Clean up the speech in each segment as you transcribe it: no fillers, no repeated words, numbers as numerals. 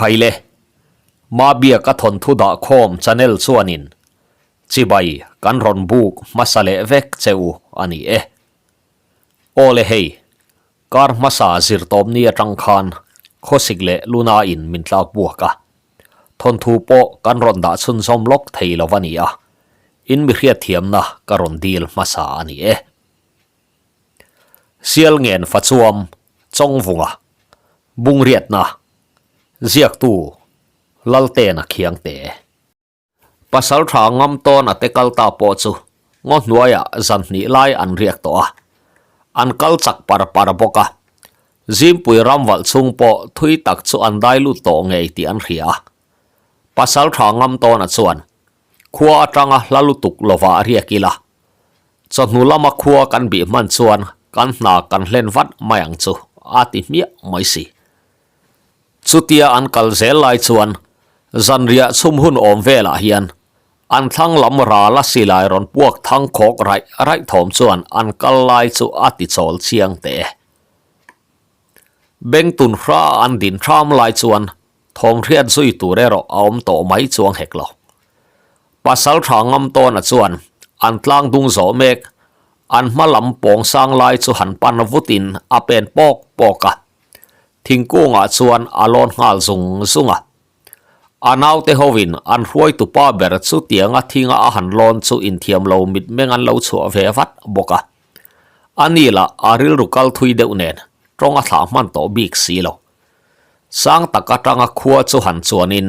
Khaile, Mabiaka thawnthu dahkhawm channel chuanin chibai kan rawn buk hmasa leh vek che u a ni e. Aw le hei, kar hmasa zirtawpni atang khan khawsik leh lunain min tlak buak a, thawnthu pawh kan rawn dah chhunzawm lawk thei lo a ni a, in mi hriatthiamna ka rawn dil hmasa a ni e. Sialngen Fachuam Chawngvunga Bungriatna Ziaktu Laltena Khiangte Pasaltha ngam tawn a te kal ta pawh chu ngaw hnuaiah zan hnih lai an riak tawh a, an kal chak par par bawk a. Zimpui ram valh chhung pawh thui tak chu an dai lut tawh ngei tih an hria a. Pasaltha ngam tawna chuan khua atanga hla lutuk lovah riak ila Chawhnu lama khua kan bih hman chuan kan hna kan hlen vat mai ang chu, a ti hmiah mai si. Chutia an kal zel lai chuan zanriah chhum hun awm velah hian an thlang lam rala silai rawn puak thang khawk raih raih thawm chuan an kal lai chu a ti chawl chiang teh e. Bengtun hra an din hram lai chuan thawm hriat zui tur erawh a awm tawh mai chuang hek lo. Pasal tha ngam tawna chuan an tlang dung zawh mek, an hma lam pawng sang lai chu han pan vutin a pen pawk pawk a. Thingkungah chuan a lawn nghal zung zung a. A naute hovin an hruaitu pa ber chu tianga thinga a han lawn chu inthiam lo mitmeng an lo chhuah ve vat bawk a. A ni lah a rilru kal thui deuh nen tawng a thlah hman tawh bik si lo. Sang tak atanga khua chu han chuanin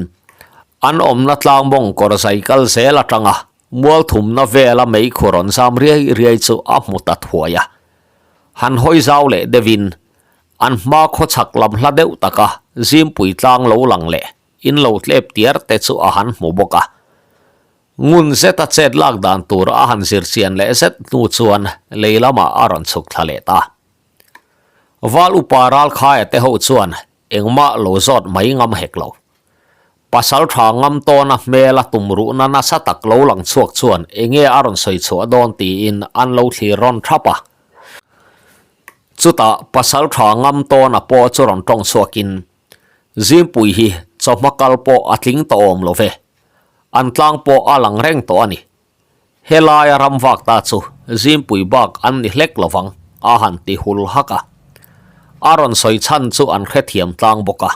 an awmna tlang mawng kawr zai kal zel atanga mual thumna vela meikhu rawn zam riai riai chu a hmu ta thuai a. Han hawi zau leh deuhin an hma khaw chhak lam hla deuh taka Zimpui tlang lo lang leh in lo tlep tiar te chu a han hmu bawk a. Ngun zeta chet lak dan tur a han zir chian leh zet hnu chuan lei lamah a rawn chhuk thla leh ta. Val upa Ralkhaia te ho chuan engmah lo zawt mai ngam hek lo. Pasal tha ngam tawna hmela tum ruhna nasa tak lo lang chhuak chuan enge a rawn sawi chhuah dawn tiin an lo thlir rawn thap a. Chutah pasal tha ngam tawna pawh chu rawn tawng chhuakin, Zimpui hi chawhma kal pawh a tling tawh awm lo ve. An tlang pawh a lang reng tawh a ni. Helaia ram vak ta chu Zimpui bak an ni hlek lovang a han ti hul hak a. A rawn sawi chhan chu an hrethiam tlang bawk a.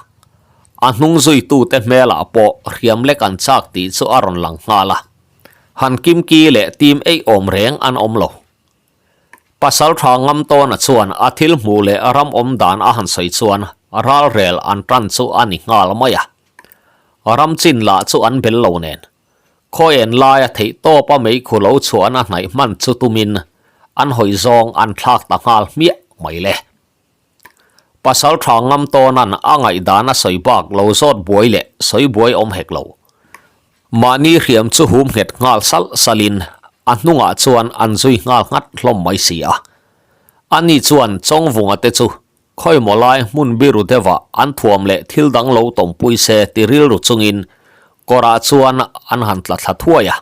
A hnung zuitute hmelah pawh hriam lek an chak tih chu a rawn lang nghal a. Han kimki leh tim eih awm reng an awm lo. Pasal tha ngam tawna chuan a thil hmuh leh ram awm dan a han sawi chuan ralrel an tan chu a ni nghal mai a. Ram chin lah chu an bel lo nen. Khawian laia theih tawpa meikhu lo chhuahna hnaih hman chu tumin an hawi zawng an thlak ta nghal hmiah mai le. Pasal tha ngam tawnan a ngaihdan a sawi bak lo zawt buai leh sawi buai awm hek lo. Mahni hriam chu hum nghet nghal salh salhin a hnungah chuan an zui nghal nghat hlawm mai si a. Ani chuan Chawngvunga te chu Khawimaw lai hmun biru deuhah an thuam leh thil dang lo tawmpui se ti rilru chungin kawrah chuan an han tla thla thuai a.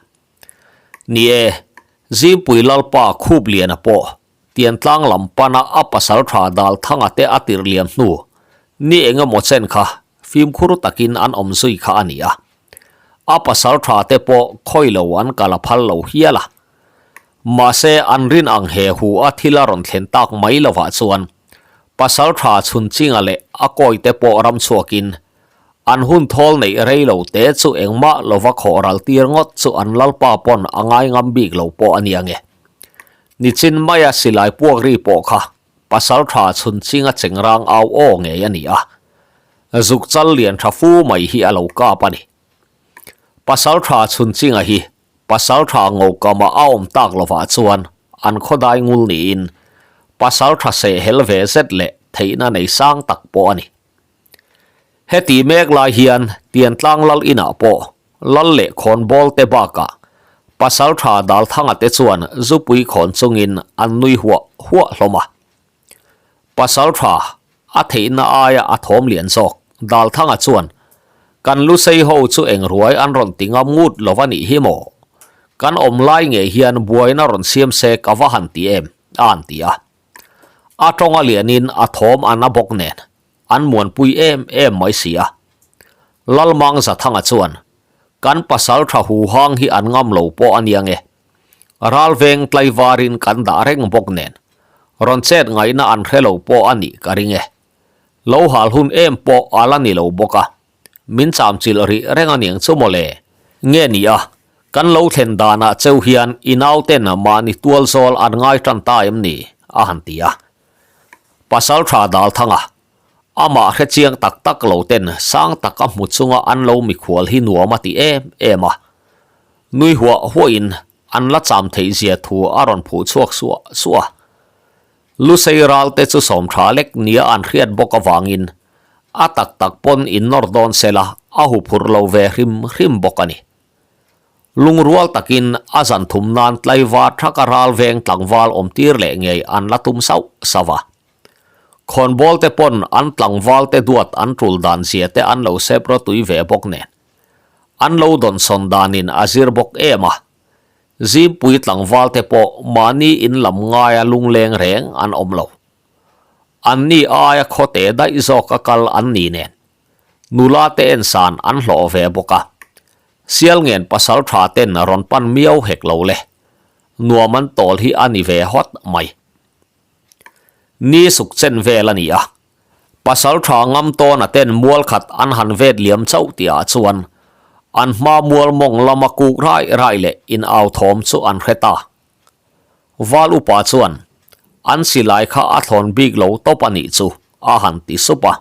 Ni e, Zimpui Lalpa khup liana pawh Tiantlang lam pana a pasal tha dal thanga te a tirh liam hnu ni eng emaw chen kha fimkhur takin an awm zui kha a ni a. A pasal tha te pawh khawi lo an kal a phal lo hial a. Mahse, an rin ang he hu a thil a rawn thlen tak mai lovah chuan pasal tha chhun chinga leh a kawi te pawh ram chhuakin an hun thawl neih rei lo te chu engmah lova khawh ral tir ngawt chu an lalpa pawn a ngai ngam bik lo pawh a nia nge. Nichin maia silai puak ri pawh kha pasal tha chhun chinga chengrang au aw ngei a ni a, zuk chal lian tha fu mai hi a lo kap a ni. Pasal tha chhun chinga hi Pasal tha ngokama a awm tak lovah chuan an khawdai ngul niin pasal tha seh hel ve zet leh theihna nei sang tak pawh a ni. Heti mek lai hian Tiantlang lal inah pawh lal leh khawnbawl te bakah pasal tha Dalthanga te chuan zupui khawn chungin an nui huah huah hlawm a. Pasal tha a theihna aia a thawm lian zawk Dalthanga chuan, Kan Lusei ho chu eng ruai an rawn ti ngam ngut lo va nih hi maw? Kan awm lai ngei hian buaina rawn siam se ka va han ti em? a han ti a. A tawnga lianin a thawm a na bawk nen an muanpui em em mai si a. Lalmang Zathanga chuan, Kan pasaltha huhang hi an ngam lo pawh a nia nge. Ralveng tlaivarin kan dah reng bawk nen, rawn chet ngaihna an hre lo pawh a nih ka ring e. Lo hal hun em pawh a la ni lo bawk a, min cham chilh rih reng a niang chu mawle. Nge ni a, kan lo thlen danah cheu hian i nauten mahni tual zawl an ngai tan ta em ni? a han ti a. Pasaltha Dalthanga, amah hre chiang tak tak lo ten sang taka hmu chunga an lo mikhual hi nuam a ti em em a. Nui huah huahin an la cham theih zia thu a rawn phuh chhuak suah suah a. Lusei ral te chu sawm tha lek nia an hriat bawk avangin a tak tak pawn in nawr dawn sela a huphurh lo ve hrim hrim bawk a ni. Lungrual takin a zan thum nan tlaivar thaka ral veng tlangval awm tir leh ngei an la tum sauh sauh a. Khawnbawl te pawn an tlangval te duat an tul dan zia te an lo sep rawtui ve bawk nen. An lo dawnsawn danin a zir bawk em a, Zimpui tlangvalte pawh mahni in lam ngaia lungleng reng an awm lo. Anni aia khawte daih zawka kal an ni nen, nula te ensan an hlawh ve bawk a, Sialngen pasal tha ten rawn pan miau hek lo le, nuam an tawl hi a ni ve hawt mai. Ni suk chen vel a ni a, Pasal tha ngam tawn a ten mual khat an han vet liam chauh tih ah chuan an hma mual mawng lama kuk rai rai leh in au thawm chu an hre ta. Val upa chuan an silai kha a thlawn bik lo tawp a nih chu a han ti sup a.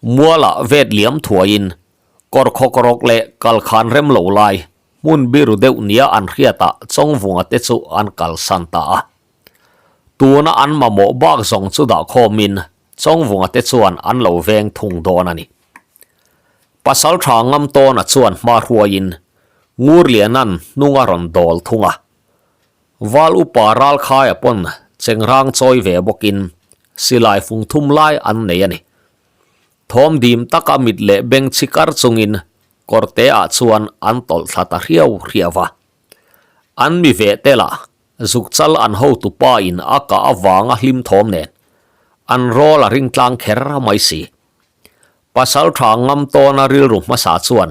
Mualah vet liam thuaiin kawr khawk rawk leh kal khan rem lo lai hmun biru deuh nia an hriatah Chawngvunga te chu an kalsan ta a. Tuna an mamawh bak zawng chu dah khawmin Chawngvunga te chuan an lo veng thung dawn a ni. Pasaltha Ngamtawna chuan hma hruaiin Ngurliana'n hnung a rawn dawl thung a. Val upa Ralkhaia pawn chengrang chawi ve bawkin silai fung thum lai an nei a ni. Thawm dim taka mit leh beng chhi kar chungin kawrte ah chuan an tawlh thla ta hriau hriau a. An mi veh te lah Zukchal an hotu pa in a kah avanga hlim thawm nen an rawl a ring tlang kher mai si. Pasal tha ngam tawna rilru hmasa chuan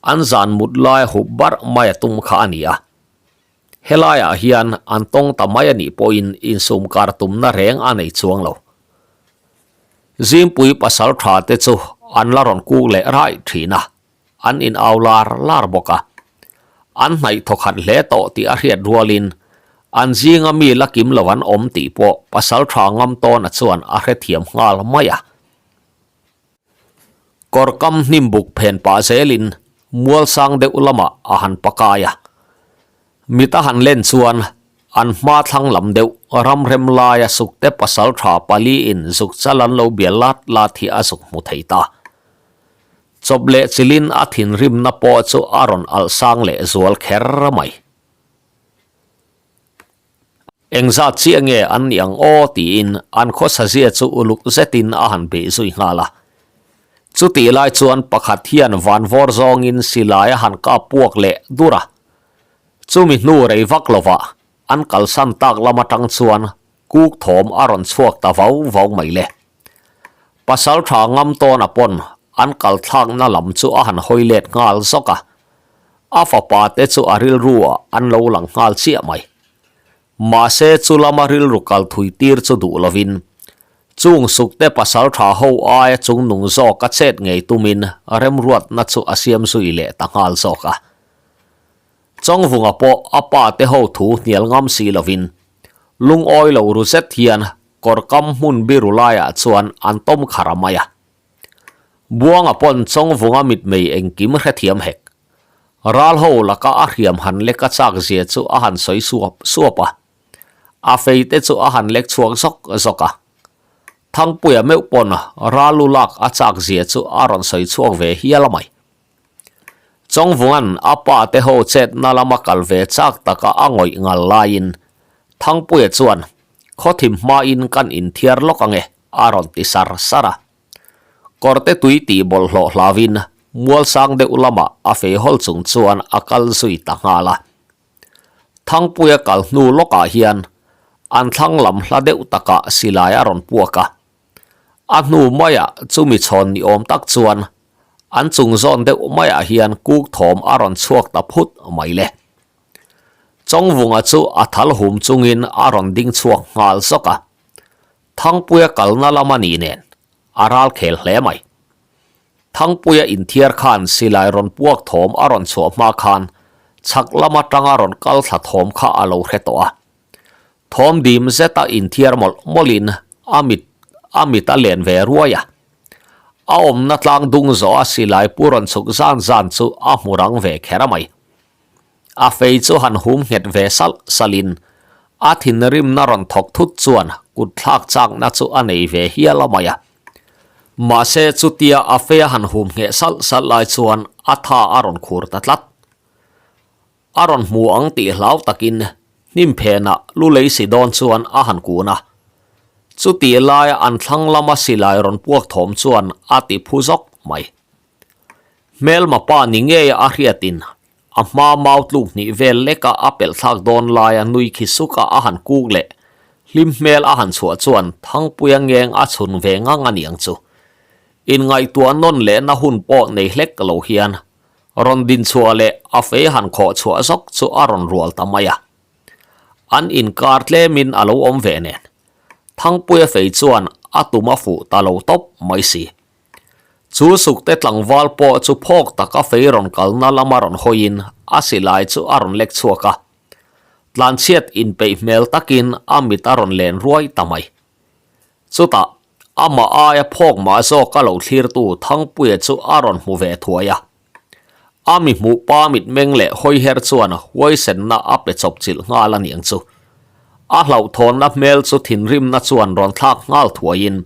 an zan mut lai hup barh mai a tum kha a ni a. Helaiah hian an tawng ta mai a nih pawhin insum kar tumna reng a nei chuang lo. Zingpui pasal tha te chu an la rawn kuk leh raih thin a. An in au lar lar bawk a. An hnaih thawkhat hle tawh tih a hriat rualin an zinga mi la kim lo an awm tih pawh pasal tha ngam tawna chuan a hrethiam nghal mai a. Kawr kam hnim buk phen pah zelin mual sang deuh lamah a han pakai a. Mit a han len chuan an hma thlang lam deuh ramrem laia sukte pasal tha paliin zuk chal an lo bia lat lat hi a zuk hmu thei ta. Chawp leh chilin a thinrimna pawh chu a rawn alh sang leh zual kher mai. Engzat chiah nge an nih ang aw tiin an khawsazia chu uluk zetin a han beih zui nghal a. Chutih lai chuan pakhat hian vanvawr zawngin silai a han kap puak leh dur a. Chumi hnu rei vak lovah an kalsan tak lam atang chuan kuk thawm a rawn chhuak ta vau vau mai le. Pasal tha ngam tawn a pawn an kal thlakna lam chu a han hawi let nghal zawk a, a fapa te chu a rilru ah an lo lang nghal chiah mai. Mahse chu lama rilru kal thui tir chu duh lovin chung sukte pasal tha ho aia chung nung zawk a chet ngei tumin remruatna chu a siam zui leh ta nghal zawk a. Chawngvunga pawh a pa te ho thu hnial ngam si lovin lungawi lo ru zet hian Kawr kam hmun biru laiah chuan an tawm khar a mai a. Buanga pawn Chawngvunga mitmei engkim hrethiam hek. Ral ho laka a hriam han lek a chak zia chu a han sawi suap suap a. A fei te chu a han lek chhuak zawk zawk a. Thangpuia meuh pawn ral lu lak a chak zia chu a rawn sawi chhuak ve hial a mai. Chawngvunga'n a pa te ho chetna lama kal ve chak taka a ngawih ngal laiin Thangpuia chuan, Khawthim hmain kan inthiar lawk ange, a rawn ti sar sar a. Kawrte tui tih bawlhhlawh hlauin mual sang deuh lamah a fei hawl chung chuan a kal zui ta nghal a. Thangpuia kal hnu lawkah hian an thlang lam hla deuh takah silai a rawn puak a. A hnu maiah chumi chhawn ni awm tak chuan. An chung zawn deuh maiah hian kuk thawm a rawn chhuak ta phut mai le. Chawngvunga chu a thal hum chungin a rawn ding chhuak nghal zawk a. Thangpuia kalna lam a nih nen a ral khel hle mai. Thangpuia inthiar khan silai rawn puak thawm a rawn chhuah hma khan chhak lam atanga rawn kal thla thawm kha a lo hre tawh a. Thawm dim zeta inthiar mawlh mawlhin a mit a mit a len ve ruai a. A awmna tlang dung zawh a silai pu rawn chhuk zan zan chu a hmu rang ve kher a mai. A fei chu han hum nghet ve salh salhin a thinrimna rawn thawk thut chuan kut thlak chakna chu a nei ve hial a mai a. Mahse chutia a fei a han hum ngheh salh salh lai chuan a tha a rawn khur ta tlat. A rawn hmu ang tih hlau takin hnim phenah lu lei si dawn chuan a han kun a. Chutih laia an thlang lama silai rawn puak thawm chuan a ti phu zawk mai. Hmelma pa ni ngeia a hriatin a hma mau tluk hnih vel leka a pelh thlak dawn laia nui khi suka a han kuk leh hlim hmel a han chhuah chuan Thangpuia ngeng a chhun ve ngang a niang chu. Inngaihtuah nawn lehna hun pawh nei hlek lo hian Rawn din chhuah leh a fei han khawh chhuah zawk chu a rawn rual ta mai a. An inkar tlemin a lo awm ve nen. Thangpuia fei chuan a tum a fuh ta lo tawp mai si. Chu sukte tlangval pawh chu phawk taka fei rawn kalna lama rawn hawiin a silai chu a rawn lek chhuak a. Tlanchhiat inpeih hmel takin a mit a rawn len ruai ta mai. Chutah, amah aia phawk mah zawk a lo thlirtu Thangpuia chu a rawn hmu ve thuai a. A mi hmuh pa mitmeng leh hawiher chuan huaisenna a pe chawp chilh nghal a niang chu. A hlauhthawnna hmel chu thinrimna chuan rawn thlak nghal thuaiin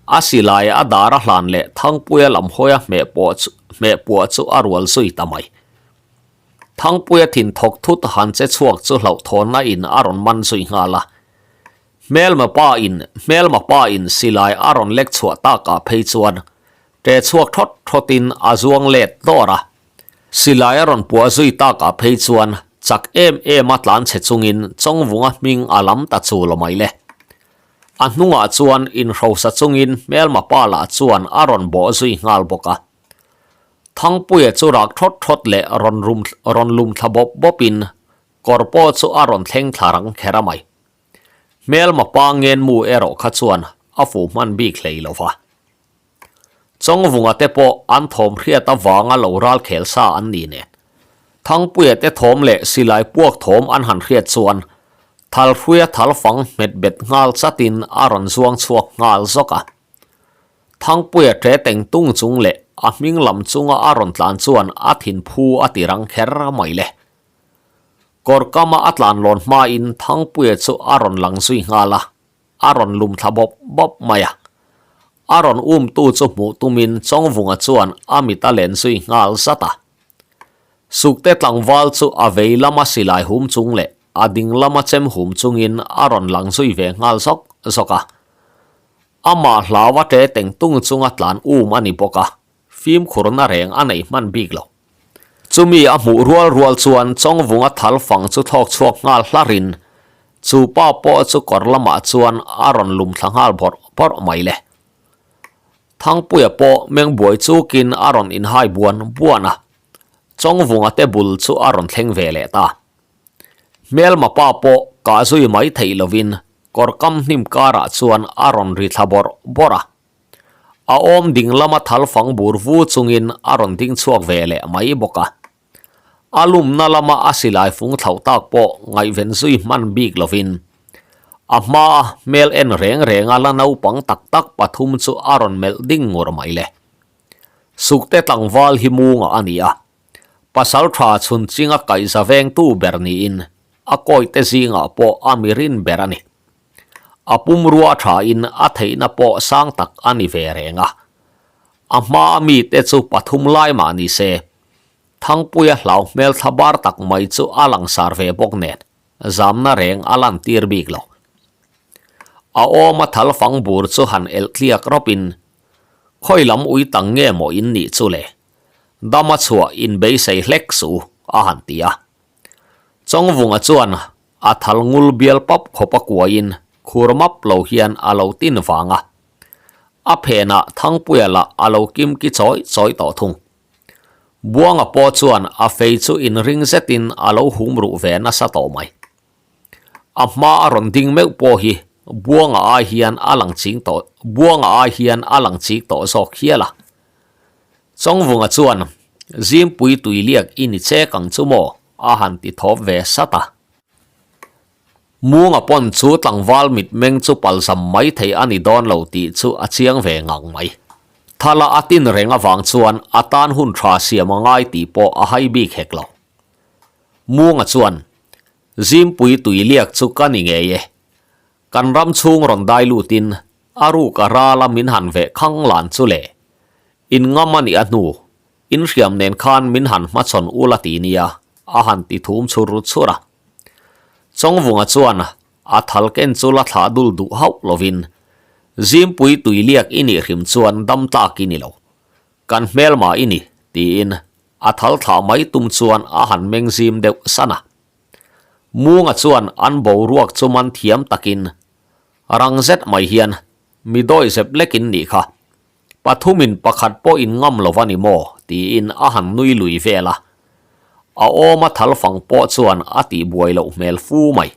a silai a dar a hlan leh Thangpuia lam hawia hmeh puah chu a rual zui ta mai. Thangpuia thin thawk thut han che chhuak chu hlauhthawnna in a rawn man zui nghal a. Hmelma pa in hmelma pa in silai a rawn lek chhuah tak ah phei chuan ṭe chhuak thawt thawt in a zuang let dawr a. Silai a rawn puah zui tak ah phei chuan chak em em a tlan chhe chung in Chawngvunga hming a lam ta chul mai le. A hnungah chuan inhrosa chung in hmelma pa lah chuan a rawn bawh zui nghal bawk a. Thangpuia chu rak thawt thawt leh rawn rum rawn lum thla bawp bawp in kawr pawh chu a rawn thleng thla rang kher a mai. Hmelma pa ngenmu erawh kha chuan a fuh hman bik hlei lo va. Chawngvunga te pawh an thawm hriat avanga lo ral khel sa an ni nen. Thangpuia te thawm leh silai puak thawm an han hriat chuan Thalhruia thalfang hmet bet nghal chatin a rawn zuang chhuak nghal zawk a. Thangpuia ṭe teng tung chung leh a hming lam chunga a rawn tlan chuan a thinphu a ti rang kher mai le. Kawr kama a tlan lawn hmain Thangpuia chu a rawn lang zui nghal a, a rawn lum thla bawp bawp mai a. A rawn umtu chu hmuh tumin Chawngvunga chuan a mit a len zui nghal zat a. Sukte tlangval chu a vei lama silai hum chung leh a ding lama chem hum chungin a rawn lang zui ve nghal zawk zawk a. Amah hlau a ṭe teng tung chunga tlan um a ni bawk a, fimkhurna reng a nei hman bik lo. Chumi a hmuh rual rual chuan Chawngvunga thal fang chu thlawk chhuak nghal hlarin chu pa pawh chu kawr lamah chuan a rawn lum thla nghal bawrh bawrh mai le. Thangpuia pawh meng buai chukin a rawn inhai buan buan a, Chawngvunga te bul chu a rawn thleng ve leh ta. Hmelma pa pawh kah zui mai theih lovin kawr kam hnim karah chuan a rawn ri thla bawrh bawrh a. A awm ding lama thal fang bur vu chungin a rawn ding chhuak ve leh mai bawk a. A lumna lama a silai fung thlauh tak pawh ngaihven zui hman bik lovin a hmaa hmel en reng renga la naupang tak tak pathum chu a rawn melh ding ngur mai le. Sukte tlangval hi munga a ni a, pasal tha chhun chinga kaihza vengtu ber niin a kawite zingah pawh a mirin ber a ni. A pumrua thain a theihna pawh sang tak a ni ve reng a. A hmaa mite chu pathum lai mah ni se, Thangpuia hlau hmel thla bar tak mai chu a langsar ve bawk nen, zamna reng a lantir bik lo. A awma thal fang bur chu han elh tliak rawpin, Khawi lam ui tang nge maw in nih chu le? Dama chhuah inbeisei hlek suh u, a han ti a. Chawngvunga chuan A thal ngul bial pap khawp a kuaiin khur map lo hian a lo tin vang a. A phenah Thangpuia lah a lo kim ki chawi chawi tawh thung. Buanga pawh chuan a fei chu inring zetin a lo hum ruh ve nasa tawh mai. A hma a rawn ding meuh pawh hi Buanga ai hian a lang ching tawh Buanga ai hian a lang chik tawh zawk hial a. Chawngvunga chuan Zingpui tuiliak i ni chek ang chu maw? a han ti thawp ve sat a. Munga pawn chu tlangval mitmeng chu palzam mai thei a ni dawn lo tih chu a chiang ve ngang mai. Thala a tin reng avang chuan a tan hun tha siam a ngai tih pawh a hai bik hek lo. Munga chuan, Zimpui tui liak chu ka ni ngei e. Kan ram chhung rawn dai lutin a ruk a rala min han veh khang lan chu le. In ngam a nih a hnu, in hriam nen khan min han hmachhawn ula ti nia, a han ti thum chhur chhur a. Chawngvunga chuan a thal ken chu la thlah dul duh hauh lovin, Zimpui tui liak i nih hrim chuan dam tlak i ni lo. Kan hmelma i ni, tiin a thal thlah mai tum chuan a han meng zim deuh san a. Munga chuan an boruak chu man thiam takin rang zet mai hian mi dawi zep lekin nih kha. Pathumin pakhat pawh in ngam lo va ni maw? tiin a han nui lui vel a. A awma thal fang pawh chuan a tih buai loh hmel fu mai.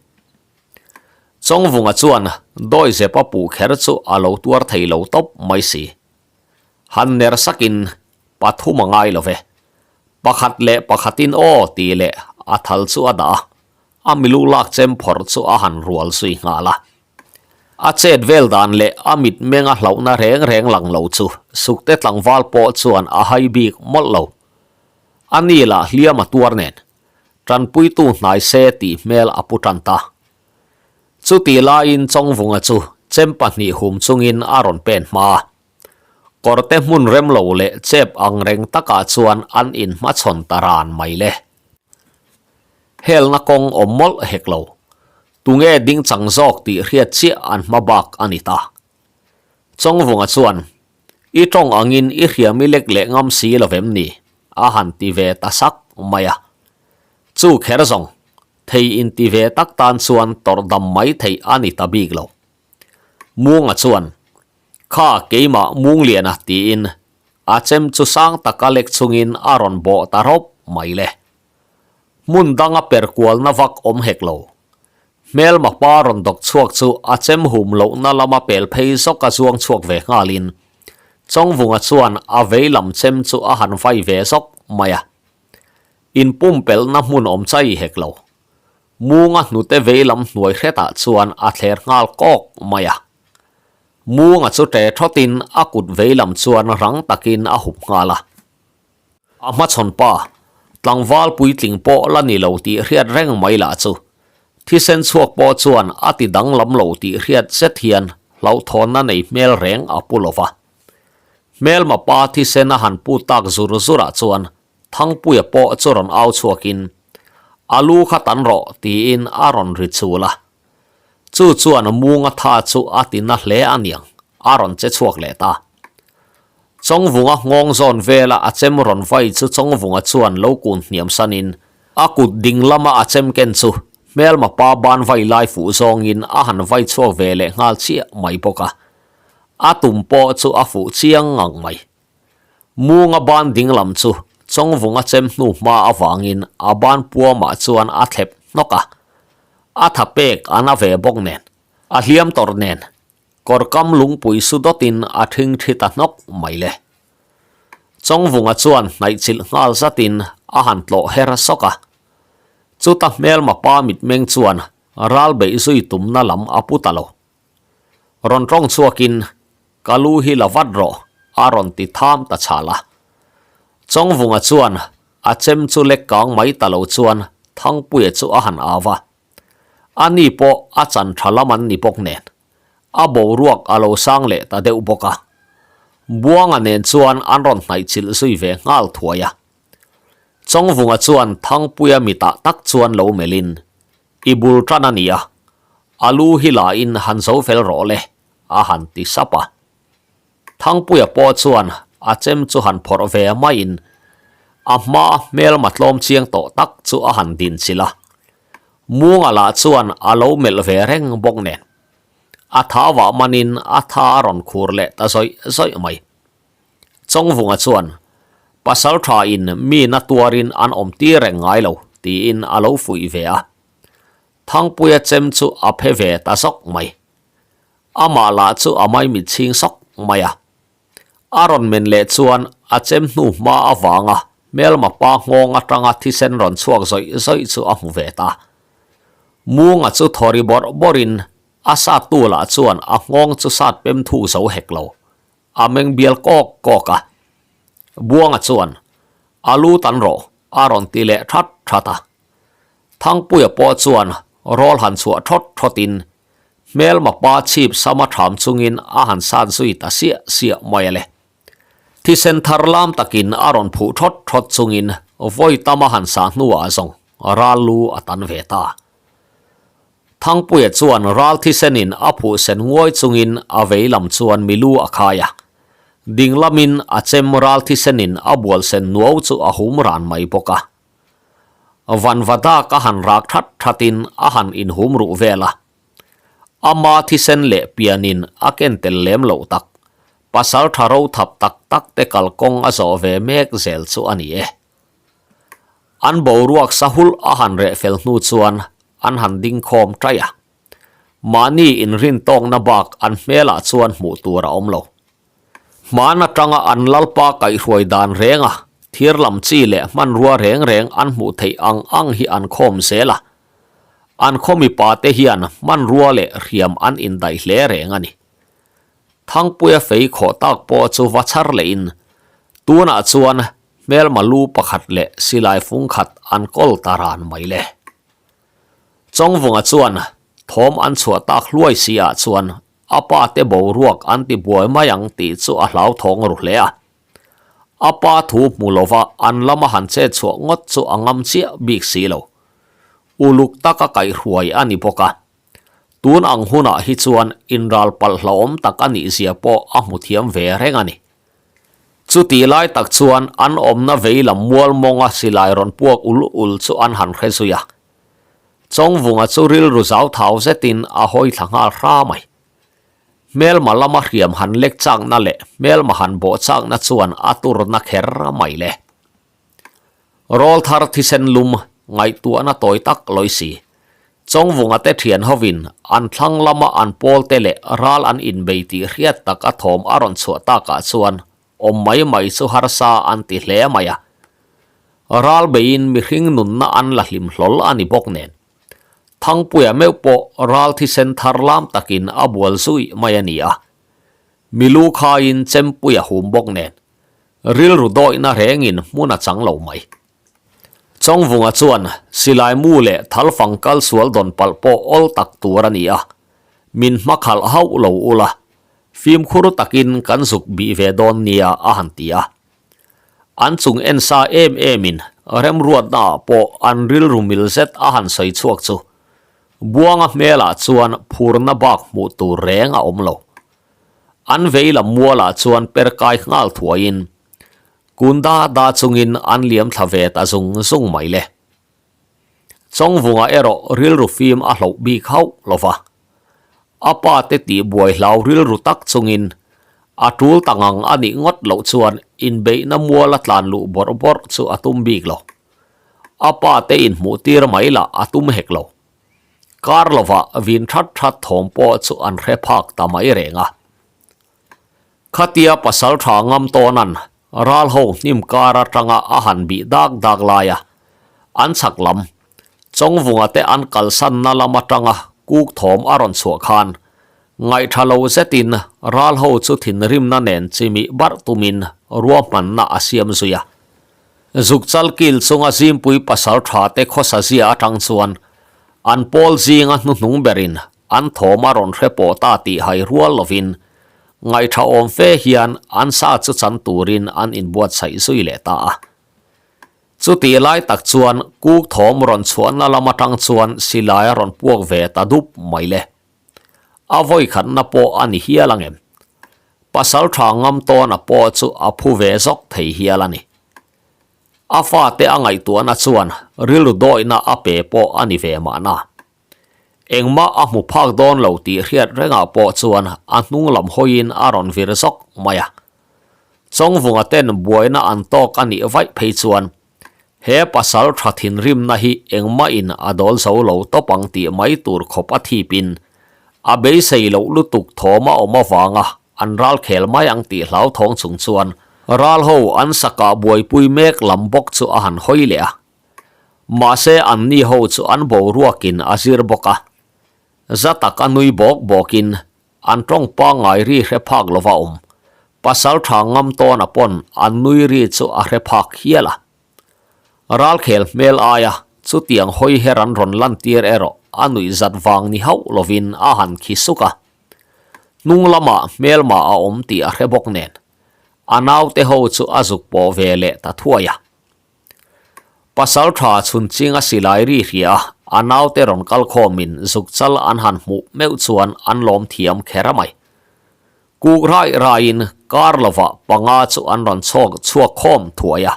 Chawngvunga chuan dawi zepa puh kher chu a lo tuar thei lo tawp mai si. Han ner sakin pathum a ngai lo ve. Pakhat leh pakhatin aw tih leh a thal chu a dah a, a milu lak chem phawrh chu a han rual zui nghal a. A chet vel dan leh a mitmeng a hlauhna reng reng lang lo chu Sukte tlangval pawh chuan a hai bik mawlh lo. A ni lah hliam a tuar nen, tanpuitu hnai se tih hmel a pu tan ta. Chutih laiin Chawngvunga chu chem pahnih hum chungin a rawn pen hma a. Kawrte hmun rem lo leh chep ang reng takah chuan an inhmachhawn ta ran mai le. Helna kawng awm mawlh hek lo. Tunge ding chang zawk tih hriat chiah an hma bak a ni ta. Chawngvunga chuan, I tawng angin i hriam i lek leh ngam si lo vem ni? a han ti ve ta sak mai a. Chu kher zawng, thei inti ve tak tan chuan tawrh dam mai theih a ni ta bik lo. Munga chuan, Kha keimah Mungliana tiin a chem chu sang taka lek chungin a rawn bawh ta rawp mai le. Hmun danga per kualna vak awm hek lo. Hmelma pa rawn dawk chhuak chu a chem hum lohna lama pel phei zawk a zuang chhuak ve nghalin Chawngvunga chuan a vei lam chem chu a han vai ve zawk mai a. Inpumpelhna hmun awm chai hek lo. Munga hnute vei lam hnuai hretah chuan a thler nghal kawk mai a. Munga chu ṭe thawtin a kut vei lam chuan rang takin a hup nghal a. A hmachhawn pa, tlangval puitling pawh la ni lo tih hriat reng mai lah chu. Thisen chhuak pawh chuan a ti danglam lo tih hriat zet hian hlauhthawnna nei hmel reng a pu lo va. Hmelma pa thisen a han pu tak zur zurah chuan Thangpuia pawh chu rawn au chhuakin, A lu kha tan rawh tiin a rawn ri chul a. Chu chuan Munga tha chu a ti na hle a niang, a rawn che chhuak leh ta. Chawngvunga nghawng zawn vela a chem rawn vai chu Chawngvunga chuan lo kun hniam sanin a kut ding lama a chem ken chu hmelma pa ban vai lai fuh zawngin a han vai chhuak ve leh nghal chiah mai bawk a. A tum pawh chu a fuh chiang ngang mai. Munga ban ding lam chu Chawngvunga chem hnu hma avangin a ban puamah chuan a thlep hnawk a, a tha pek a na ve bawk nen, a hliam tawrh nen, kawrkam lungpui su dawtin a thing thi ta hnawk mai le. Chawngvunga chuan hnaihchilh nghal zatin a han tlawh her sawk a, chuta hmelma pa mitmeng chuan ral beih zui tumna lam a pu ta lo. Rawn tawng chhuakin Ka lu hi la vat rawh, a rawn ti tham ta chhal a. Chawngvunga chuan a chem chu lek kang mai ta lo chuan Thangpuia chu a han au va. A ni pawh a chan tha lam an ni bawk nen, a boruak a lo sang leh ta deuh bawk a. Buanga nen chuan an rawn hnaihchilh zui ve nghal thuai a. Chawngvunga chuan Thangpuia mitah tak chuan lo melhin, I bul tan a nia, a lu hi la in han zo fel rawh le, a han ti sap a. Thangpuia pawh chuan a chem chu han phawrh ve maiin a hma hmelma tlawm chiang tawh tak chu a han din chilh a. Munga lah chuan a lo melh ve reng bawk nen. A thau ah manin a tha a rawn khur leh ta zawih zawih mai. Chawngvunga chuan, Pasal tha in mi na tuarin an awm tir reng ngai lo, tiin a lo fuih ve a. Thangpuia chem chu a phe ve ta zawk mai. Amah lah chu a maimit chhing sawk mai a. A rawn men leh chuan a chem hnu hma avanga hmelma pa nghawng atanga thisen rawn chhuak zawih zawih chu a hmu ve ta. Munga chu thaw ri bawrh bawrhin a sattu lah chuan a nghawng chu sat pem thuk zo hek lo. A meng bial kawk kawk a. Buanga chuan, A lu tan rawh, a rawn ti leh that that a. Thangpuia pawh chuan rawl han chhuah thawt thawtin hmelma pa chhip sama tham chungin a han sat zui ta siah siah mai a le. Thisen thar lam takin a rawn phuh thawt thawt chungin vawi tam a han sah hnuah zawng ral lu a tan ve ta. Thangpuia chuan ral thisenin a phuh sen nguai chungin a vei lam chuan milu a khai a, ding lamin a chem ral thisenin a bual sen nuau chu a hum ran mai bawk a. Vanvadak a han rak that thatin a han inhum ruh vel a. Ama thisen leh pianin a ken tel lem loh tak, pasal tha ro thap tak tak te kalkawng a zawh ve mek zel chu a ni e. An boruak sahulh a han reh fel hnu chuan an han ding khawm ṭaih a. Mahni inrintawkna bak an hmelah chuan hmuh tur a awm lo. Hman atanga an lalpa kaihhruai dan renga thir lam chi leh hmanrua reng reng an hmuh theih ang ang hi an khawm zel a. An khaw mipa te hian hmanrua leh hriam an indaih hle reng a ni. Thangpuia fei khawh tak pawh chu va chhar lehin tunah chuan hmelma lu pakhat leh silai fung khat an kawl ta ran mai le. Chawngvunga chuan thawm an chhuah tak hluai si ah chuan A pa te boruak an ti buai mai ang tih chu a hlauthawng ru hle a. A pa thu hmu lova an lama han chet chhuah ngawt chu a ngam chiah bik si lo. Uluk taka kaihhruai a ni bawk a. Tun ang hunah hi chuan inral palh hlauhawm tak a nih zia pawh a hmu thiam ve reng a ni. Chutih lai tak chuan an awmna vei lam mual mawnga silai rawn puak ul ul chu an han hre zui a. Chawngvunga chu rilru zau thau zetin a hawi thla nghal hra mai. Hmelma lama hriam han lek chakna leh hmelma han bawh chakna chuan a turna kher mai le. Rawlthar thisen lum ngaihtuahna tawi tak lawi si. Chawngvunga te thian hovin an thlang lama an pawlte leh ral an inbei tih hriat tak a thawm a rawn chhuah takah chuan Awm mai mai chu harsa an ti hle mai a. Ral beiin mihring nunna an la hlim hlawl a ni bawk nen. Thangpuia meuh pawh ral thisen thar lam takin a bual zui mai a ni a. Milu khaiin chempuia hum bawk nen. Rilru dawihna rengin hmun a chang lo mai. Chawngvunga chuan silai mu leh thalfang kal sual dawn palh pawh awl tak tur a ni a. Min hmakhalh hauh lo ula, Fimkhur takin kan zuk bih ve dawn nia a han ti a. An chung en sa em emin remruatnaah pawh an rilru mil zet a han sawi chhuak chu Buanga hmelah chuan phurna bak hmuh tur reng a awm lo. An vei lam mualah chuan per kai nghal thuaiin kun da da chungin an liam thla ve ta zung zung mai le. Chawngvunga erawh rilru fim a hloh bik hauh lo va. A pa te tih buai hlau rilru tak chungin a tul ta ngang a nih ngawt loh chuan inbeihna mual a tlan luh bawrh bawrh chu a tum bik lo. A pa te inhmuh tir mai lah a tum hek lo. Kar lovah vin that that thawm pawh chu an hre phak ta mai reng a. Khatia pasal tha ngam tawnan ral ho hnim kar atanga a han bih dak dak lai a, an chhak lam Chawngvunga te an kalsanna lam atanga kuk thawm a rawn chhuah khan ngaihtha lo zetin ral ho chu thinrimna nen chimih barh tumin ruahmanna a siam zui a. Zukchal kil chunga Zimpui pasal tha te khawsa zia atang chuan an pawl zinga hnuhnung berin An thawm a rawn hre pawh ta tih hai rual lovin ngaihṭha awm fe hian an sa chu chan turin an inbuatsaih zui leh ta a. Chutih lai tak chuan kuk thawm rawn chhuahna lam aṭang chuan silai a rawn puak ve ta dup mai le. A vawikhatna pawh a ni hial ang em? Pasalṭha ngam tawna pawh chu a phu ve zawk thei hial a ni. A fate a ngaihtuahna chuan rilru dawihna a pe pawh a ni ve mahna. Engmah a hmu phak dawn lo tih hriat rengah pawh chuan a hnung lam hawiin a rawn vir zawk mai a. Chawngvunga ten buaina an tawk a nih vaih phei chuan he pasal tha thinrimna hi engmahin a dawl zo lo tawp ang tih mai tur khawp a thipin a beisei loh lutuk thawm a awm avanga an ral khel mai ang tih hlauthawng chung chuan ral ho an sakah buaipui mek lam bawk chu a han hawi leh a. Mahse anni ho chu an boruakin a zir bawk a, za taka nui bawk bawkin an tawng pangngai ri hre phak lova awm. Pasal tha ngam tawna pawn an nui ri chu a hre phak hial a. Ralkhel hmel aia chutiang hawi her an rawn lantir erawh a nuih zat vang ni hauh lovin a han khi suk a. Hnung lamah hmelma a awm tih a hre bawk nen a naute ho chu a zuk pawh ve leh ta thuai a. Pasal tha chhun chinga silai ri hria a, a naute rawn kal khawmin zuk chal an han hmuh meuh chuan an lawm thiam kher a mai. Kuk rai raiin kar lovah panga chu an rawn chhawk chhuak khawm thuai a.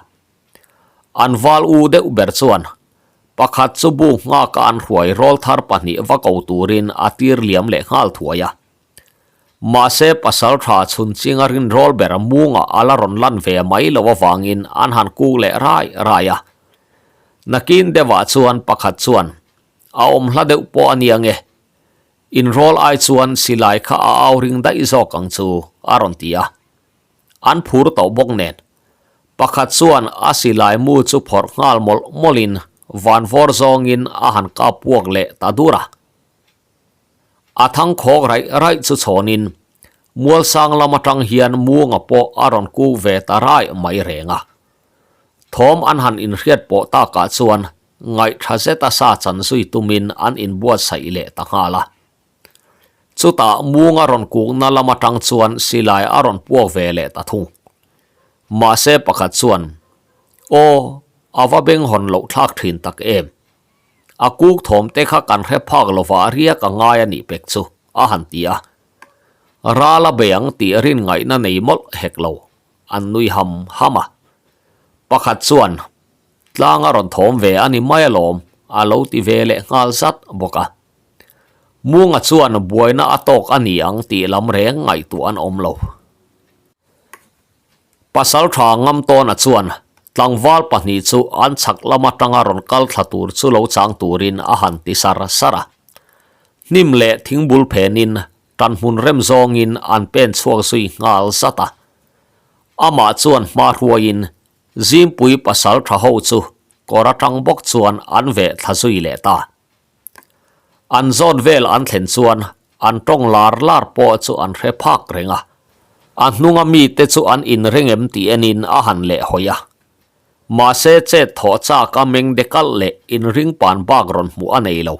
An val u deuh ber chuan pakhat chu bu nghaka an hruai rawlthar pahnih va ko turin a tir liam leh nghal thuai a. Mahse pasal tha chhun chinga rinrawl ber mungah a la rawn lan ve mai lo avangin an han kuk leh rai rai a. Nakin deuhah chuan pakhat chuan, A awm hla deuh pawh a nia nge? Inrawl ai chuan silai kha a au ring daih zawk ang chu, a rawn ti a. An phur tawh bawk nen. Pakhat chuan a silai mu chu phawrh nghal mawlh mawlhin vanvawr zawngin a han kap puak leh ta dur a. A thang khawk raih raih chu chhawnin Mualsang lam atang hian Muanga pawh a rawn kuk ve ta raih mai reng a. Thawm an han inhriat pawh takah chuan ngaihtha zeta sa chan zui tumin an inbuatsaih leh ta nghal a. Chutah Muanga rawn kukna lam atang chuan silai a rawn puak ve leh ta thung. Mahse pakhat chuan, Aw, a va benghawn loh thlak thin tak em? A kuk thawm te kha kan hre phak lova riak a ngai a nih pek chu, a han ti a. Ral a bei ang tih rin ngaihna nei mawlh hek lo, an nui ham ham a. Pakhat chuan, Tlang a rawn thawm ve a ni mai alawm, a lo ti ve leh nghal zat bawk a. Munga chuan buaina a tawk a ni ang tih lam reng ngaihtuah an awm lo. Pasal tha Ngamtawna chuan tlangval pahnih chu an chhak lam atanga rawn kal thla tur chu lo chang turin a han ti sar sar a. Hnim leh thingbul phenin tanhmun rem zawngin an pen chhuak zui nghal zat a. Amah chuan hma hruaiin Zimpui pasal tha ho chu kawr atang bawk chuan an veh thla zui leh ta. An zawn vel an thlen chuan an tawng lar lar pawh chu an hre phak reng a. A hnunga mite chu an inreng em tih enin a han leh hawi a. Mahse chet thawh chak a meng de kalh leh inring pan bak rawn hmuh a nei lo.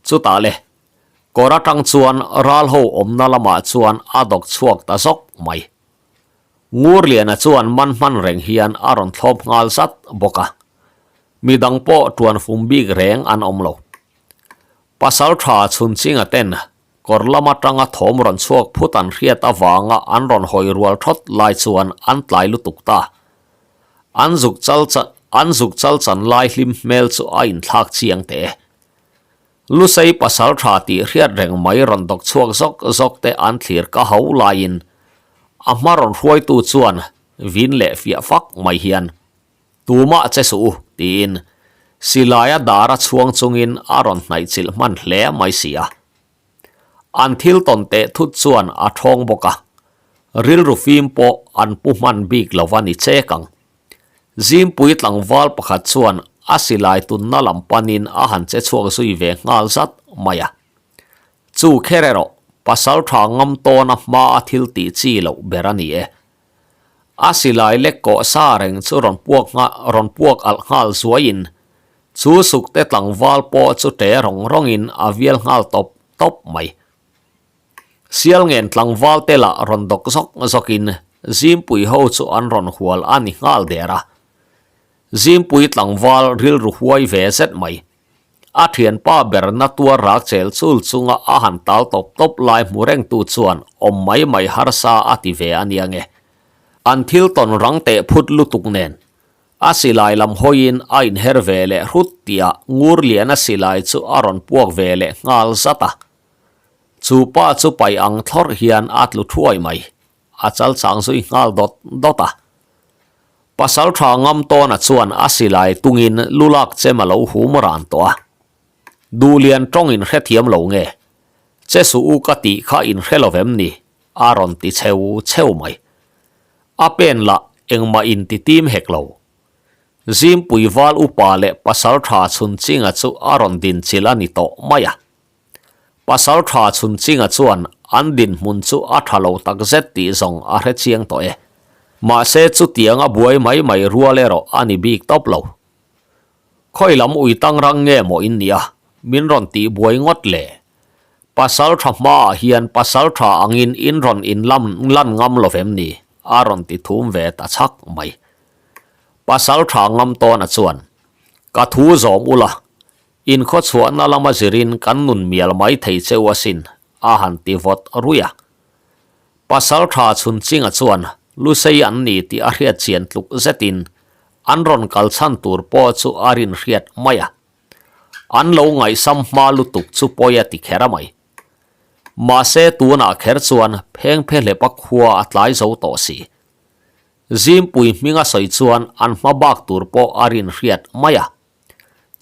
Chutah le, kawr atang chuan ral ho awmna lamah chuan a dawk chhuak ta zawk mai. Ngurliana chuan man hman reng hian a rawn thlawp nghal zat bawk a. Midang pawh tuan fum bik reng an awm lo. Pasal tha chhun chinga ten kawr lam atanga thawm rawn chhuak phut an hriat avanga an rawn hawi rual thawt lai chuan an tlai lutuk ta. An zuk chal an zuk chal chan lai hlim hmel chu a inthlak chiang teh e. Lusei pasal tha tih hriat reng mai rawn dawk chhuak zawk zawk te an thlir ka ho laiin a hma rawn hruaitu chuan vin leh fiah fak mai hian Tumah che suh u, tiin silaia dara chhuang chungin a rawn hnaihchilh hman hle mai si a. An thil tawn teh thut chuan a thawng bawk a, rilru fim pawh an pu hman bik lo va ni chek ang. Zimpui tlangval pakhat chuan a silai tunna lam panin a han che chhuak zui ve nghal zat mai a. Chu kher erawh pasal tha ngam tawna hma a thil tih chi loh ber a ni e. A silai lek kawh sa reng chu rawn puak nghal rawn puak alh nghal zuaiin chu sukte tlangval pawh chu ṭe rawng rawngin a vial nghal tawp tawp mai. Sialngen tlangval te lah rawn dawk zawk zawkin Zimpui ho chu an rawn hual a ni nghal der a. Zimpui tlangval rilru huai ve zet mai. A thianpa ber na tuar rak chel chul chunga a han tal tawp tawp lai hmu rengtu chuan awm mai mai harsa a ti ve a nia nge. An thil tawn rang teh phut lutuk nen. A silai lam hawiin a inher ve leh hrut tihah Ngurliana silai chu a rawn puak ve leh nghal zat a. Chu pa chu paih ang thlawrh hian a tlu thuai mai. A chal chang zui nghal dawt dawt a. Pasal tha ngam tawna chuan a silai tungin lulak chem a lo hum ran tawh a. Duhlian tawng in hrethiam lo nge? Che suh u ka tih kha in hre lo vem ni? A rawn ti cheu cheu mai. A pen lah engmah in ti tim hek lo. Zimpui val upa leh pasal tha chhun chinga chu a rawn din chilh a ni tawh mai a. Pasal tha chhun chinga chuan an dinhmun chu a tha lo tak zet tih zawng a hre chiang tawh e. Mahse chutiang a buai mai mai rual erawh a ni bik tawp lo. Khawi lam ui tang rang nge maw in nia, min rawn tih buai ngawt le. Pasal tha hmaah hian pasal tha angin in rawn in lam lan ngam lo vem ni? a rawn ti thum ve ta chhak mai. Pasal tha ngam tawna chuan, Ka thu zawm ula, in khawchhuahna lama zirin kan nun mial mai thei cheu asin, a han ti vawt ruih a. Pasal tha chhun chinga chuan Lusei an ni tih a hriat chian tluk zetin an rawn kal chhan tur pawh chu a rin hriat mai a. An lo ngaihsam hma lutuk chu pawi a ti kher a mai. Mahse tunah kher chuan phengphe hlepa khua a tlai zo tawh si. Zimpui hminga sawi chuan an hma bak tur pawh a rin hriat mai a.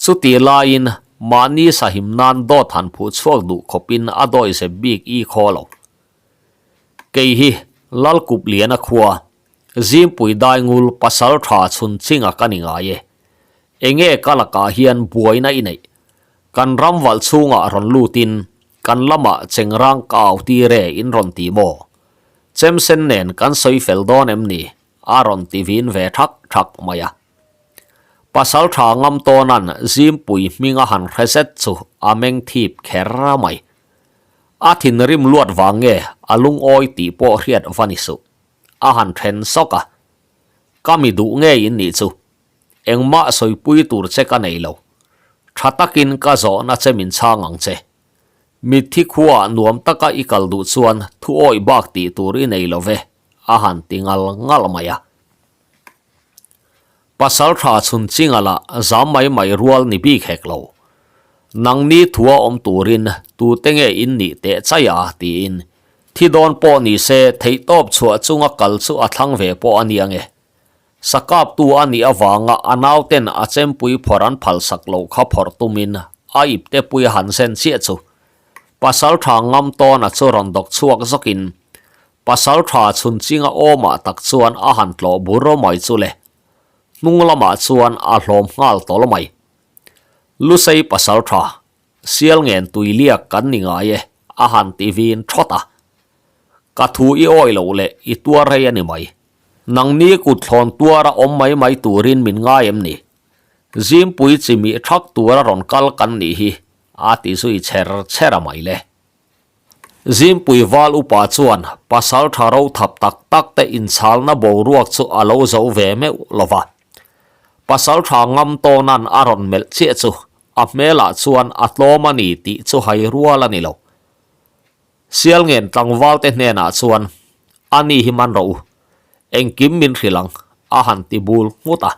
Chutih laiin mahni sahim nan dawt han phuh chhuak duh khawpin a dawi zep bik i khaw lo. Kei hi Lalkup Liana khua, Zimpui Daingul pasal tha chhun chinga ka ni ngai e. Enge ka lakah hian buaina i neih? Kan ram valh chhungah rawn lutin kan lamah chengrang ka au tir e in rawn ti maw? Chemsen nen kan sawi fel dawn em ni? A rawn ti vin ve thak thak mai a. Pasal tha ngam tawnan Zimpui hminga han hre zet chu a meng thip kher mai. A thinrim luat vang nge a lungawi tih pawh hriat va ni suh. A han then sawk a. Ka mi duh ngei in nih chu. Engmah sawipui tur che ka nei lo. Tha takin ka zawhna che min chhang ang che. Mitthi khuaah nuam taka i kal duh chuan thu awih bak tih tur i nei lo ve, a han ti ngal ngal mai a. Pasal tha chhun chinga lah zam mai mai rual ni bik hek lo. Nangni thua awm turin tute nge in nih teh chai a tiin thi dawn pawh ni se theihtawp chhuah chunga kal chu a thlang ve pawh a nia nge. Sakaptu a nih avanga a nauten a chempui phawrh an phalsak loh kha phawrh tumin a ipte pui a han zen chiah chu pasal tha ngam tawna chu rawn dawk chhuak zawkin Pasal tha chhun chinga awmah tak chuan a han tlawh bur mai chu le. Hnung lamah chuan a hlawm nghal tawl mai. Lusei pasal tha, sial ngen tui liak kan ni ngai e, a han ti vin thawt a. Ka thu i awi loh leh i tuar rei a ni mai. Nangni kut thlawn tuara awm mai mai turin min ngai em ni? Zimpui chimih thak tura rawn kal kan nih hi, a ti zui chher chher a mai le. Zimpui val upa chuan pasal tha ro thap tak tak te inchalna boruak chu a lo zo ve meuh lo va. Pasal tha ngam tawna'n a rawn melh chiah chu a hmelah chuan a tlawm a ni tih chu hai rual a ni lo. Sialngen tlangval te hnenah chuan, A ni hi man rawh u, engkim min hrilh ang, a han ti bul nghut a.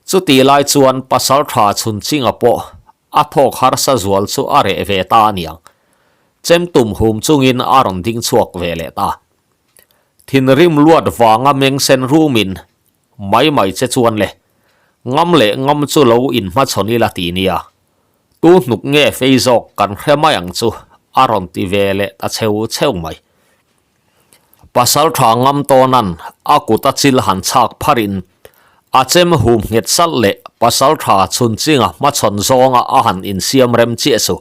Chutih lai chuan pasal tha chhun chinga pawh A thawk harsa zual chu a reh ve ta a niang. Chem tum hum chungin a rawn ding chhuak ve leh ta. Thinrim luat vanga meng sen rumin, Mai mai che chuan le, ngam leh ngam chu lo inhmachhawn ila ti nia. Tu hnuk nge fei zawk kan hre mai ang chu a rawn ti ve leh ta cheu cheu mai. Pasal tha ngam tawnan a kut a chil han chhak pharin a chem hum nghet salh leh pasal tha chhun chinga hmachhawn zawnga a han insiam rem chiah chu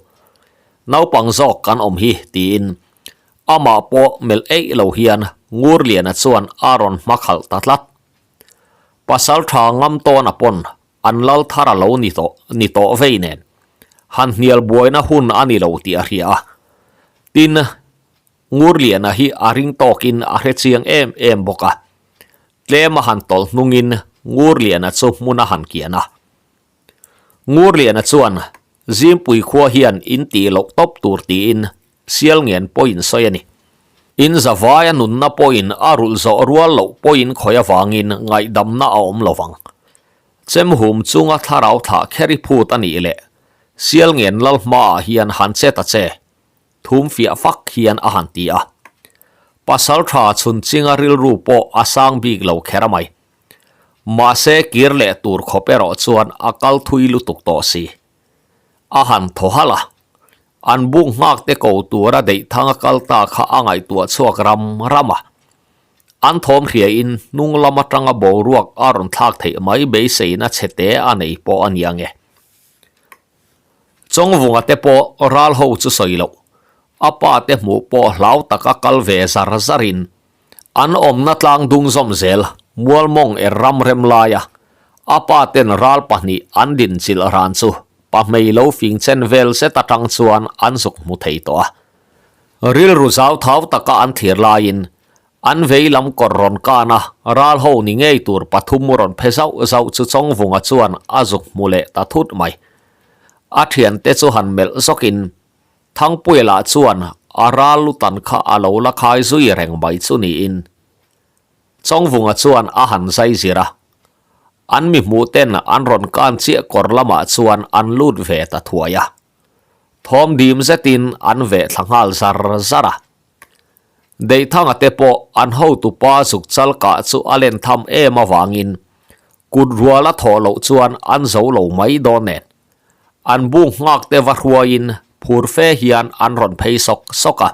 naupang zawk kan awm hi tiin amah pawh melh eih lo hian Ngurliana chuan a rawn hmakhalh ta tlat. Pasal tha ngam tawna pawn an lal thar a lo ni tawh ni tawh vei nen han hnial buaina hun a ni lo tih a hria a. Tin, Ngurliana hi a ring tawkin a hre chiang em em bawk a, tlem a han tawlh hnungin Ngurliana chu hmun a han kian a. Ngurliana chuan Zimpui khua hian in tih loh tawp tur tiin Sialngen pawhin sawi a ni. In zavaia nunna pawhin a rulh zawh rual loh pawhin khawi avangin ngaihdamna a awm lovang. Chem hum chunga thlarau thlah kher i phut a nih leh Sialngen lal hmaah hian han che ta che, thum fiah fak hian a han ti a. Pasal tha chhun chinga rilru pawh a sang bik lo kher a mai. Mahse kir leh tur khawp erawh chuan a kal thui lutuk tawh si. A han thaw halh a, an buk nghak te ko tura deih thang a kal ta kha a ngaihtuah chhuak ram ram a. An thawm hriain hnung lam atanga boruak a rawn thlak theih mai beiseina chhe te a nei pawh a nia nge. Chawngvunga te pawh ral ho chu sawi loh, a pa te hmuh pawh hlau taka kal ve zar zarin an awmna tlang dung zawm zel Mualmawng er ram rem laia a pa ten ral pahnih an dinchilh ran chu pahmei lo fing chen vel zet atang chuan an zuk hmu thei tawh a. Rilru zau thau taka an thlir laiin An vei lam kawr rawn kan a, ral ho ni ngei tur pathum rawn phe zauh zauh chu Chawngvunga chuan a zuk hmu leh ta thut mai. A thiante chu han melh zawkin Thangpuia lah chuan a ral lutan kha a lo la khai zui reng mai chu niin Chawngvunga chuan a han zai zir a. An mi hmuh ten an rawn kan chiah kawr lamah chuan an lut ve ta thuai a. Thawm dim zetin an veh thla nghal zar zar a. Deithanga te pawh an hotupa zuk chal kah chu a len tham em avangin kut rual a thawh loh chuan an zo lo mai dawn nen. An buk nghak te va hruaiin phur fe hian an rawn phei sawk sawk a.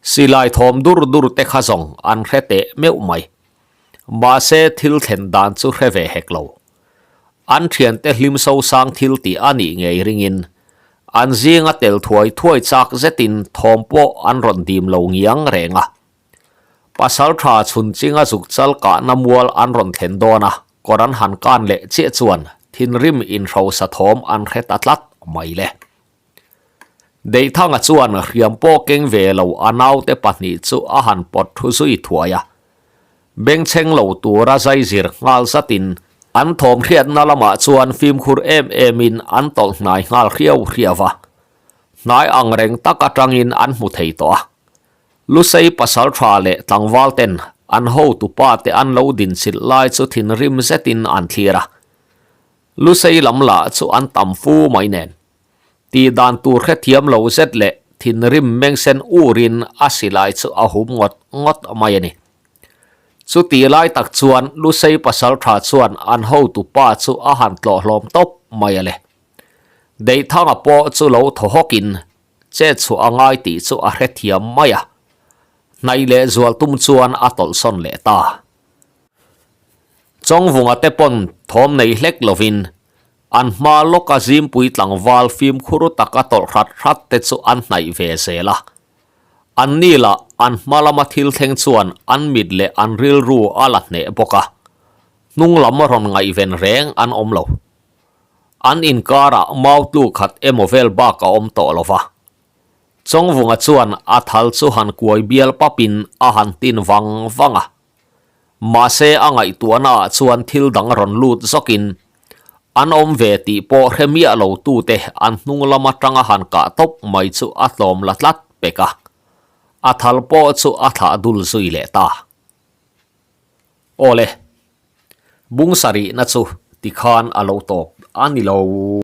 Silai thawm dur dur te kha zawng an hre teh meuh mai. Mahse thil thlen dan chu hre ve hek lo. An thiante hlim sosang thil tih a nih ngei ringin an zinga tel thuai thuai chak zetin thawm pawh an rawn dim lo ngiang reng a. Pasal tha chhun chinga zuk chal kahna mual an rawn thlen dawn a, kawr an han kan leh chiah chuan thinrim inhrosa thawm an hre ta tlat mai le. Deithanga chuan hriam pawh keng ve lo a naute pahnih chu a han pawt thu zui thuai a. Bengchheng lo tura zai zir nghal zatin an thawm hriatna lamah chuan fimkhur em emin an tawlh hnai nghal hriau hriau a. Hnai ang reng tak atangin an hmu thei tawh a. Lusei pasal tha leh tlangval ten an hotupa te an lo dinchilh lai chu thinrim zetin an thlir a. Lusei lam lah chu an tam fu mai nen. Tih dan tur hrethiam lo zet leh thinrim mengsen urin a silai chu a hum ngawt ngawt mai a ni. Chutih lai tak chuan Lusei pasaltha chuan an hotu pa chu a han tlawh hlawm tawp mai a le. Deithanga pawh chu lo thaw hawkin chet chhuah a ngai tih chu a hrethiam mai a. Hnaih leh zual tum chuan a tawlhsawn leh ta. Chawngvunga te pawn thawm nei hlek lovin An hma lawka Zimpui tlangval fimkhur taka tawlh hrat hrat te chu an hnaih ve zel a. An ni lah an hma lama thil thleng chuan an mit leh an rilru a la hneh bawk a, hnung lam rawn ngaihven reng an awm lo. An inkarah mau tlu khat emaw vel bak a awm tawh lo va. Chawngvunga chuan a thal chu han kuai bial papin a han tin vang vang a. Mahse a ngaihtuahnaah chuan thil dang rawn lut zawkin an awm ve tih pawh hre miah lo tute an hnung lam atanga han kah tawp mai chu a tlawm la tlat pek a, a thal pawh chu a thlah dul zui leh ta. Awle, bung sarihna chu tikhan a lo tawp a ni lo.